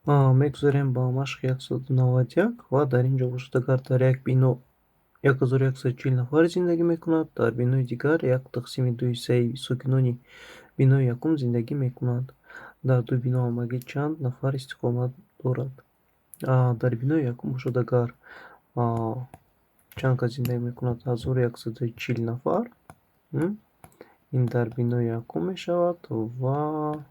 Мегузарем ба машқи 191 ва дар ин ҷо бошад, агар дар як бино 1140 нафар зиндагӣ мекунад, дар бинои дигар як тақсими ду ҳиссаи сокинони бинои якум зиндагӣ мекунанд. Дар ду бино ҳамагӣ чанд нафар истиқомат дорад? Дар бинои якум бошад, агар чанд кас зиндагӣ мекунад? 1140 нафар. Ин дар бинои якум мешавад ва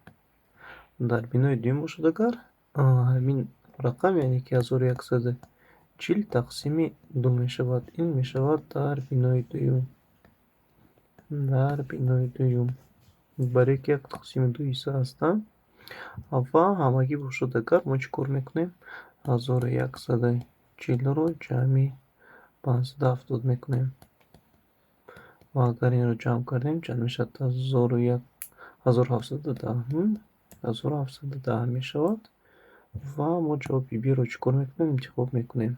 дар бинои дуюм бошад, агар ҳамин рақам, яъне ки 1140 тақсими ду мешавад. Ин мешавад дар бинои дуюм. Дар бинои дуюм. Барои ки як тақсими ду ҳисса ҳастанд ва ҳамагӣ бошад, агар мо чӣ кор мекунем? 1140-ро ҷамъи 570 мекунем. Ва агар инро ҷамъ кардем, чанд мешавад? 1710. 1710 мешавад. Ва мо ҷавоби Б-ро чӣ кор мекунем? Интихоб мекунем.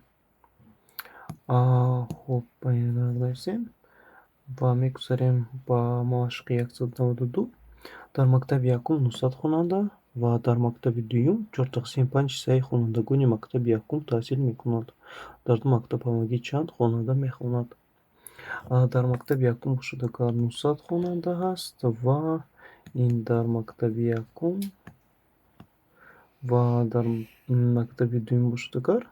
Хуб, ба ин ранг нависем ва мегузарем ба машқи 192. Дар мактаби якум 900 хонанда ва дар мактаби дуюм чор тақсими панҷ ҳиссаи хонандагони мактаби якум таҳсил мекунанд. Дар ду мактаб ҳамагӣ чанд хонанда мехонад? Дар мактаби якум бошад, агар 900 хонанда ҳаст ва ин дар мактаби якум ва дар мактаби дуюм бошад, агар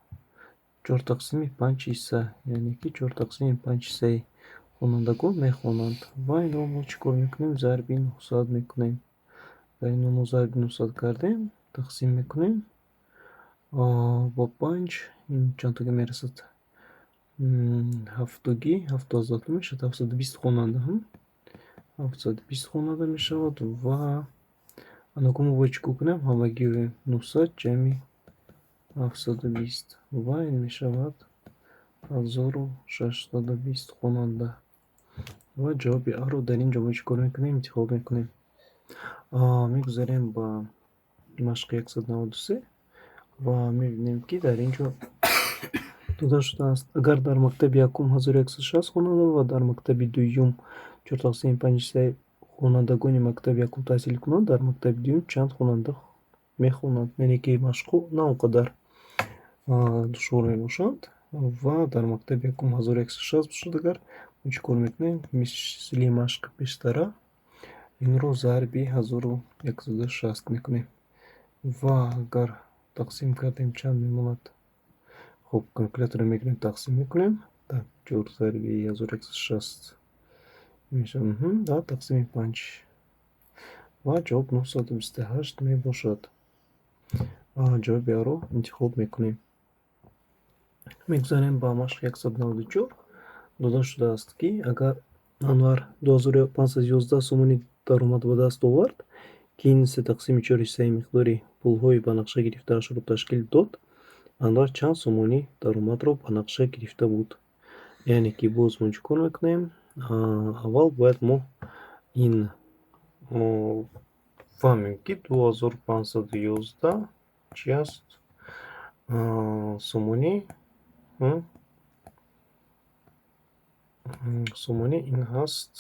чор тақсими панҷ ҳисса, яъне ки чор тақсими панҷ ҳиссаи хонандагон мехонанд. Ва инро мо чӣ кор мекунем? Зарби 900 мекунем. Ва инро мо зарби 900 кардем, тақсим мекунем бо панҷ, ин чандтога мерасад? Ҳафтугӣ, ҳафту мешавад 720 хонанда. 720 хонанда мешавад ва анако мо бояд чӣ кор кунем? Ҳамагӣ 900 ҷамъи 720 ва ин мешавад 1620 хонанда. Ва ҷавоби А-ро дар ин ҷо мо чӣ кор мекунем? Интихоб мекунем. Мегузарем ба машқи 193 ва мебинем, ки дар ин ҷо дода шудааст: агар дар мактаби якум 1160 хонанда ва дар мактаби дуюм чор тақсими панҷ ҳиссаи хонандагони мактаби якум таҳсил кунанд, дар мактаби дуюм чанд хонанда мехонанд? Яъне ки машқҳо на он қадар душвор мебошанд. Ва дар мактаби якум 1160 бошад, агар мо чӣ кор мекунем? Мисли машқи пештара инро зарби 1160 мекунем ва агар тақсим кардем, чанд мемонад? Хуб, калькуляторро мегирем, тақсим мекунем. Так, чор зарби 1160 мешавад ва тақсими панҷ ва ҷавоб 928 мебошад. Ҷавоби А-ро интихоб мекунем. Мегузарем ба машқи 194. Дода шудааст, ки агар Анвар 2511 сомонӣ даромад ба даст овард, ки ин се тақсими чор ҳиссаи миқдори пулҳои ба нақша гирифтаашро ташкил дод, Анвар чанд сомонӣ даромадро ба нақша гирифта буд? Яъне ки боз мо чӣ кор мекунем? Аввал бояд мо ин фаҳмем, ки 2511 чӣ аст? Сомонӣ. Сомонӣ ин ҳаст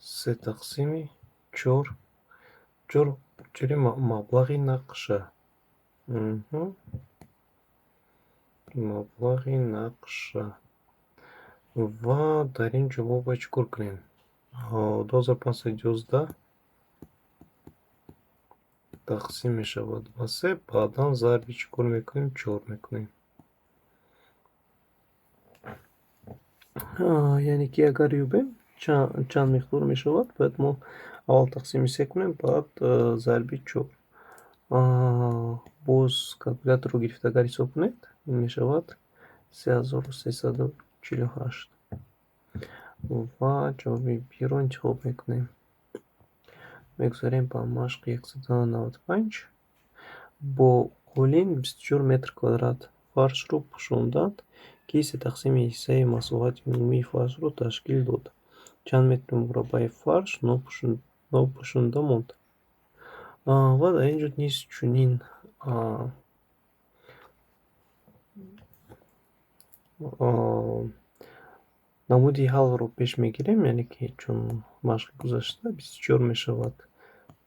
се тақсими чор, чор чори маблағи нақша. Маблағи нақша. Ва дар ин ҷо мо бояд чӣ кор кунем? 2511 тақсим мешавад ба се, баъдан зарби чӣ кор мекунем? Чор мекунем. Яъне ки агар ёбем, чанд миқдор мешавад, бояд мо аввал тақсими се кунем, баъд зарби чор. Боз калькуляторро гирифта агар ҳисоб кунед, ин мешавад 3348 ва ҷавоби Б-ро интихоб мекунем. Мегузарем ба машқи 195. Бо қолин 24 метр квадрат фаршро пӯшонданд, ки се тақсими ҳиссаи масоҳати умумии фаршро ташкил дод. Чанд метри мураббаи фарш нопӯшонда монд? Ва дар ин ҷо низ чунин намуди ҳаллро пеш мегирем, яъне ки чун машқи гузашта 24 мешавад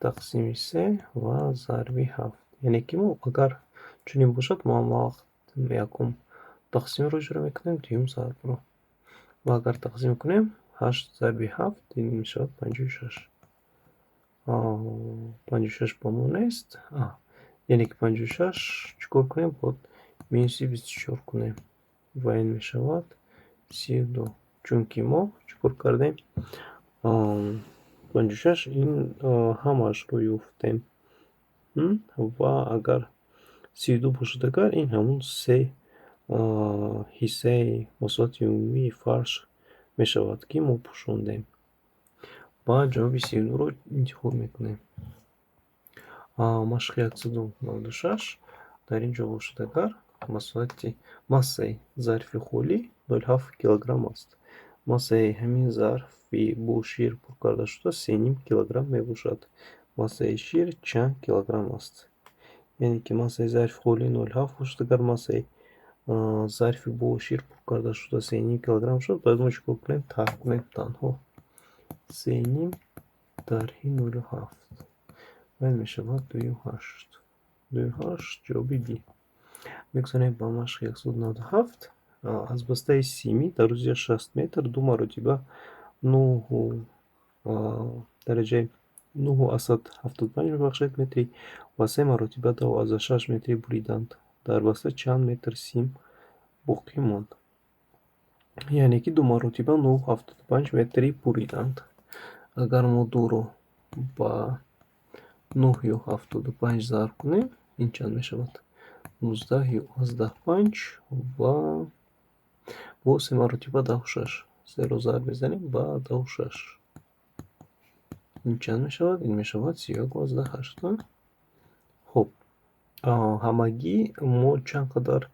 тақсими се ва зарби ҳафт. Яъне ки мо агар чунин бошад, мо ҳама вақт якум тақсимро иҷро мекунем, дуюм зарбро. Ва агар тақсим кунем, ҳашт зарби ҳафт ин мешавад 56. 56 ба мо нест. Яъне ки 56 чӣ кор кунем? Бояд минуси 24 кунем ва ин мешавад 32. Чунки мо чӣ кор кардем? 56 ин ҳамаашро ёфтем. Ва агар 32 бошад, агар ин ҳамун се ҳиссаи масоҳати умумии фарш мешавад, ки мо пӯшондем. Ва ҷавоби 32-ро интихоб мекунем. Машқи 196. Дар ин ҷо бошад, агар масоҳати массаи зарфи холӣ 0,7 килограмм аст. Массаи ҳамин зарфи бо шир пур карда шуда 3,5 килограмм мебошад. Массаи шир чанд килограмм аст? Яъне ки массаи зарфи холӣ 0,7 бошад, агар массаи зарфи бо шир пур карда шуда 3,5 килограмм шуд, бояд мо чӣ кор кунем? Тарҳ кунем танҳо. 3,5 тарҳи 0,7 ва ин мешавад 2,8. 2,8 ҷавоби Д. Мегузарем ба машқи 197. Аз бастаи симӣ дар рӯзи 60 метр ду маротиба нӯҳу дараҷаи 9,75, мебахшед, метрӣ ва се маротиба 10,6 метрӣ буриданд. Дар баста чанд метр сим боқӣ монд? Яъне ки ду маротиба 9,75 метрӣ буриданд. Агар мо дуро ба 9,75 зарб кунем, ин чанд мешавад? 19,5 ва бо се маротиба 10,6. Серо зарб мезанем ба 10,6. Ин чанд мешавад? Ин мешавад 31,8. Хуб, ҳамагӣ мо чанд қадар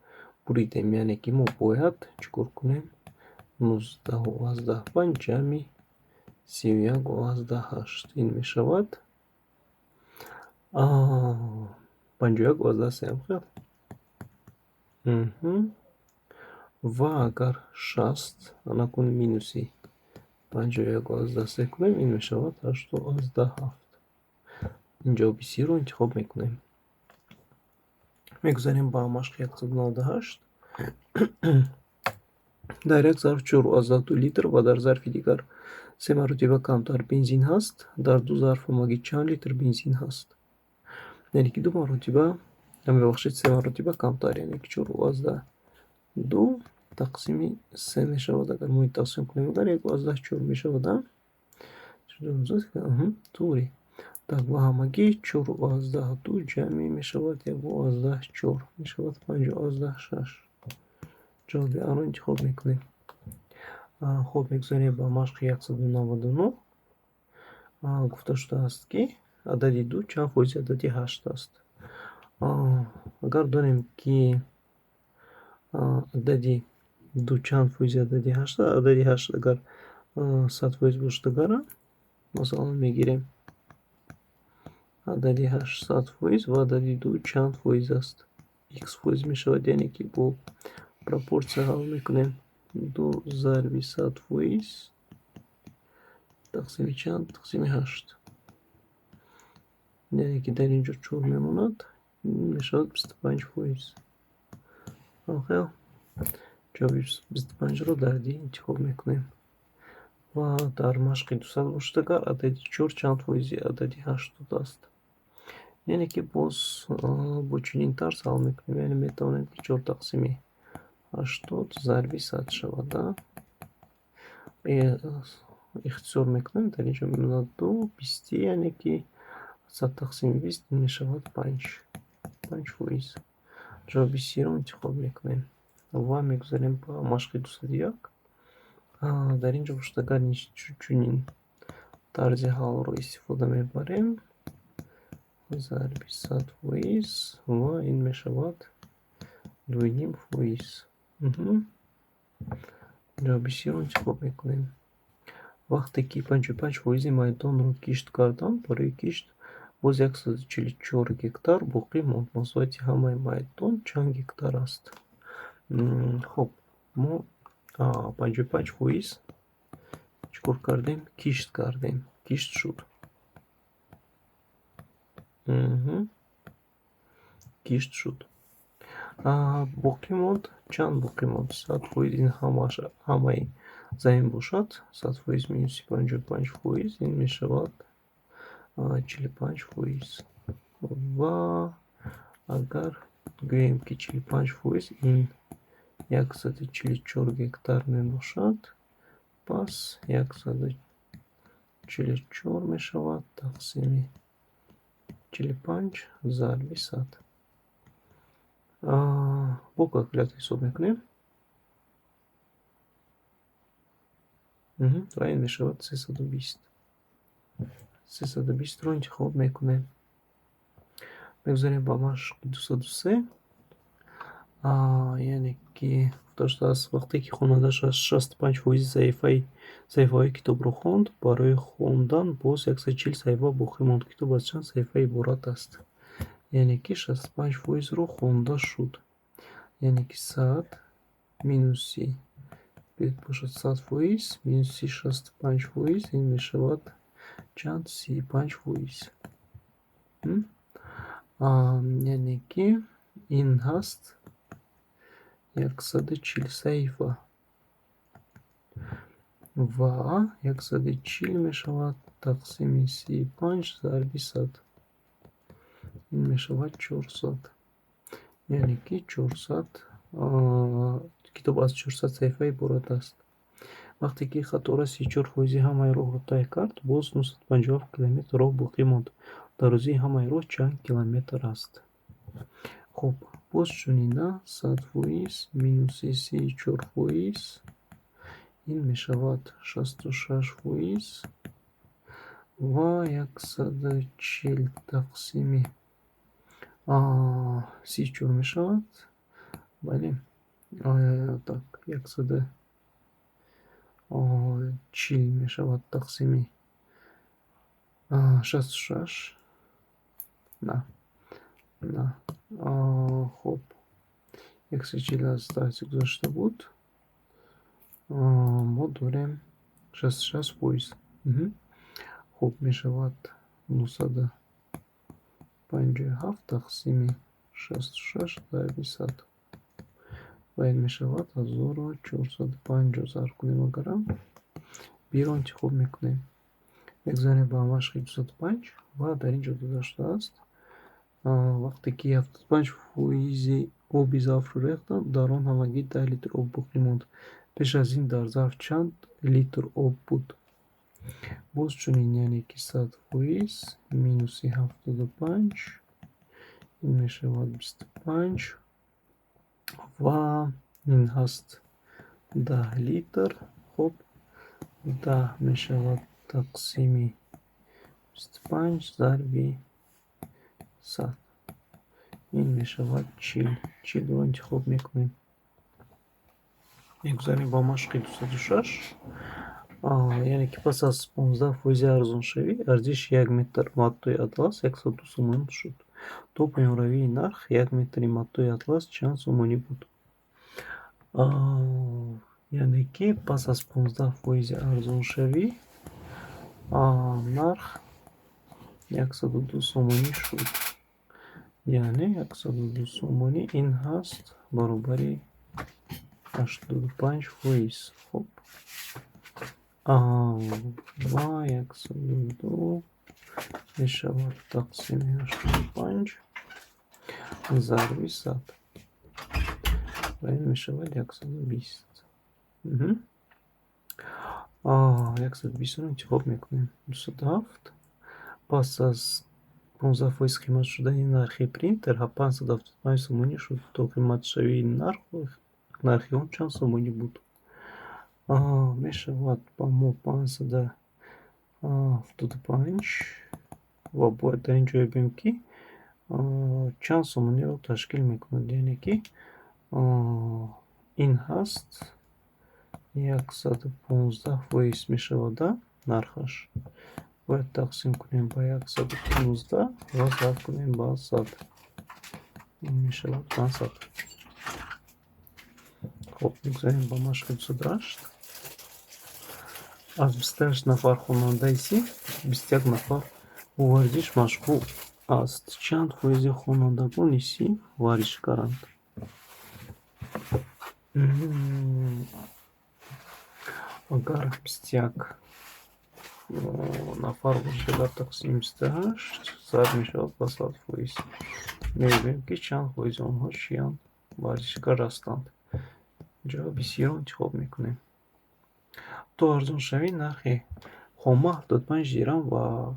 буридем? Яъне ки мо бояд чӣ кор кунем? 19,5 ҷамъи 31,8 ин мешавад 51,3, хел. Ва агар 60 анакун минуси 51,3 кунем, ин мешавад 8,7. Ин ҷавоби С-ро интихоб мекунем. Мегузарем ба машқи 198. Дар як зарф 4,2 литр ва дар зарфи дигар се маротиба камтар бензин ҳаст. Дар ду зарф ҳамагӣ чанд литр бензин ҳаст? Яъне ки ду маротиба, мебахшед, се маротиба камтар, яъне ки 4,2 тақсими се мешавад. Агар мо ин тақсим кунем, агар 1,4 мешавад, туғри. Так, ва ҳамагӣ 4,2 ҷамъи мешавад 1,4, мешавад 5,6. Ҷавоби А-ро интихоб мекунем. Хуб, мегузарем ба машқи 199. Гуфта шудааст, ки адади ду чанд фоизи адади ҳашт аст? Агар донем, ки адади ду чанд фоизи адади ҳашт аст, адади ҳашт агар 100% бошад, агар масалан мегирем адади ҳашт 100% ва адади ду чанд фоиз аст? Икс фоиз мешавад, яъне ки бо пропорсия ҳал мекунем. Ду зарби 100% тақсими чанд? Тақсими ҳашт. Яъне ки дар ин ҷо чор мемонад, мешавад 25%. Хел, ҷавоби 25-ро дар Д интихоб мекунем. Ва дар машқи 200 бошад, агар адади чор чанд фоизи адади 80 аст? Яъне ки боз бо чунин тарз ҳал мекунем. Яъне метавонем, ки чор тақсими 80 зарби 100 шавад. Ихтисор мекунем, дар ин ҷо мемонад ду бисти, яъне ки 100 тақсими 20 мешавад панҷ, 5%. Ҷавоби С-ро интихоб мекунем ва мегузарем ба машқи 201. Дар ин ҷо бошад, агар чунин тарзи ҳалро истифода мебарем, зарби 100% ва ин мешавад 2,5%. Ҷавоби С-ро интихоб мекунем. Вақте ки 55% майдонро кишт карданд, барои кишт боз 144 гектар боқӣ монд. Масоҳати ҳамаи майдон чанд гектар аст? Хуб, мо 55% чӣ кор кардем? Кишт кардем. Кишт шуд. Кишт шуд. Боқӣ монд чанд? Боқӣ монд 100%. Ин ҳамаи замин бошад, 100% минуси 55% ин мешавад 45%. Ва агар гӯем, ки 45% ин 144 гектар мебошад, пас 144 мешавад тақсими 45 зарби 100. Бо калкулятор ҳисоб мекунем ва ин мешавад 320. 320-ро интихоб мекунем. Мегузарем ба машқи 203. Яъне ки гуфта шудааст: вақте ки хонанда 65 фоизи саҳифаҳои китобро хонд, барои хондан боз 140 саҳифа боқӣ монд. Китоб аз чанд саҳифа иборат аст? Яъне ки 65 фоизро хонда шуд. Яъне ки 100 минуси бошад, 100% минуси 65% ин мешавад чанд? 35%. Яъне ки ин ҳаст 140 саҳифа ва 140 мешавад тақсими 35 зарби 100, ин мешавад 400. Яъне ки 400, китоб аз 400 саҳифа иборат аст. Вақте ки қатора 34 фоизи ҳамаи роҳро тай кард, боз 957 километр роҳ боқӣ монд. Дарозии ҳамаи роҳ чанд километр аст? Хуб, боз чунина 100% минуси 34% ин мешавад 66% ва 140 тақсими 34 мешавад. Бале, так, 140 мешавад тақсими 66. На, хуб, 140 аз дарси гузашта буд. Мо дорем 66%. Хуб, мешавад 957 тақсими 66 зарби 100 ва ин мешавад 1450. Зарб кунем агарам, B-ро интихоб мекунем. Мегузарем ба машқи 205 ва дар ин ҷо дода шудааст: вақте ки 75 фоизи оби зарфро рехтанд, дар он ҳамагӣ 10 литр об боқӣ монд. Пеш аз ин дар зарф чанд литр об буд? Боз чунин, яъне ки 100% минуси 75 ин мешавад 25 ва ин ҳаст 10 литр. Хуб, 10 мешавад тақсими 25 зарби 100, ин мешавад 40. 40-ро интихоб мекунем. Мегузарем ба машқи 206. Яъне ки пас аз 15 фоизи арзоншавӣ арзиши 1 метр матои атлас 102 сомонӣ шуд. То поёнравии нарх 1 метри матои атлас чанд сомонӣ буд? Яъне ки пас аз 15 фоизи арзоншавӣ нарх 102 сомонӣ шуд. Яъне 102 сомонӣ ин ҳаст баробари 85%. Хуб, ва 102 мешавад тақсими 85 зарби 100 ва ин мешавад 120. 120-ро интихоб мекунем. 207. Пас аз 15 фоиз қимат шудани нархи принтер 575 сомонӣ шуд. То қиматшавии нархи он чанд сомонӣ буд? Мешавад ба мо 575 ва бояд дар ин ҷо бибинем, ки чанд сомониро ташкил мекунад. Яъне ки ин ҳаст 115% мешавада нархаш. Бояд тақсим кунем ба 115 ва зарб кунем ба 100, ин мешавад 500. Хуб, мегузарем ба машқи 208. Аз 28 нафар хонандаи синф 21 нафар бо варзиш машғул Аст. Чанд фоизи хонандагони синф варзишгаранд? Агар 21 нафар бошад, агар тақсими 28 зарб мешавад ба 100%. Мебинем, ки чанд фоизи онҳо чиянд? Варзишгар ҳастанд. Ҷавоби С-ро интихоб мекунем. То арзоншавии нархи хома 75 дирам ва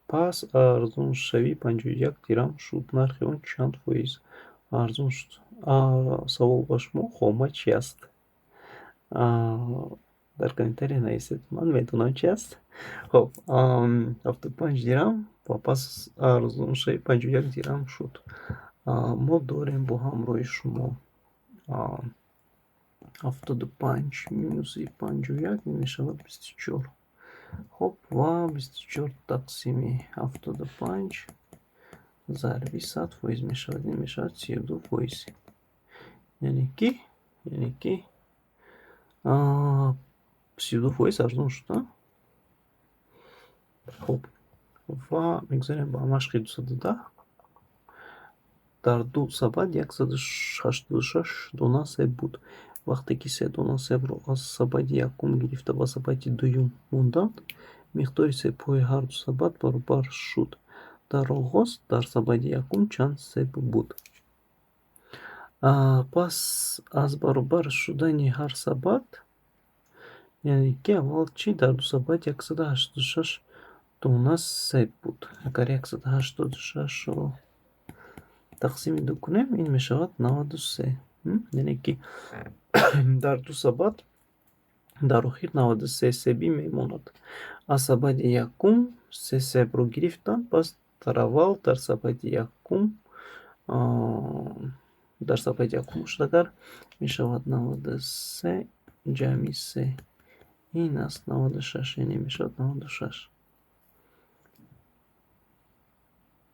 пас арзоншавӣ 51 дирам шуд. Нархи он чанд фоиз арзон шуд? Савол ба шумо: хома чи аст? Дар комментария нависед, ман медонам, чи аст. Хоб, 75 дирам ва пас арзоншавӣ 51 дирам шуд. Мо дорем бо ҳамроҳи шумо 75 минуси 51, ин мешавад 24. Хоб, ва 24 тақсими 75 зарби 100% мешавад, ин мешавад 32%. Яъне ки 32% арзон шуд. Хуб, ва мегузарем ба машқи 210. Дар ду сабад 186 дона себ буд. Вақте ки се дона себро аз сабади якум гирифта ба сабади дуюм монданд, миқдори себҳои ҳарду сабад баробар шуд. Дар оғоз дар сабади якум чанд себ буд? Пас аз баробар шудани ҳар сабад, яъне ки аввал чӣ? Дар ду сабад 186 дона себ буд. Агар 186-ро тақсими ду кунем, ин мешавад 93. Яъне ки дар ду сабад дар охир 93 себӣ мемонад. Аз сабади якум се себро гирифтанд, пас дар аввал дар сабади якум бошад, агар мешавад 93 ҷамъи се, ин аст 96, яъне мешавад 96.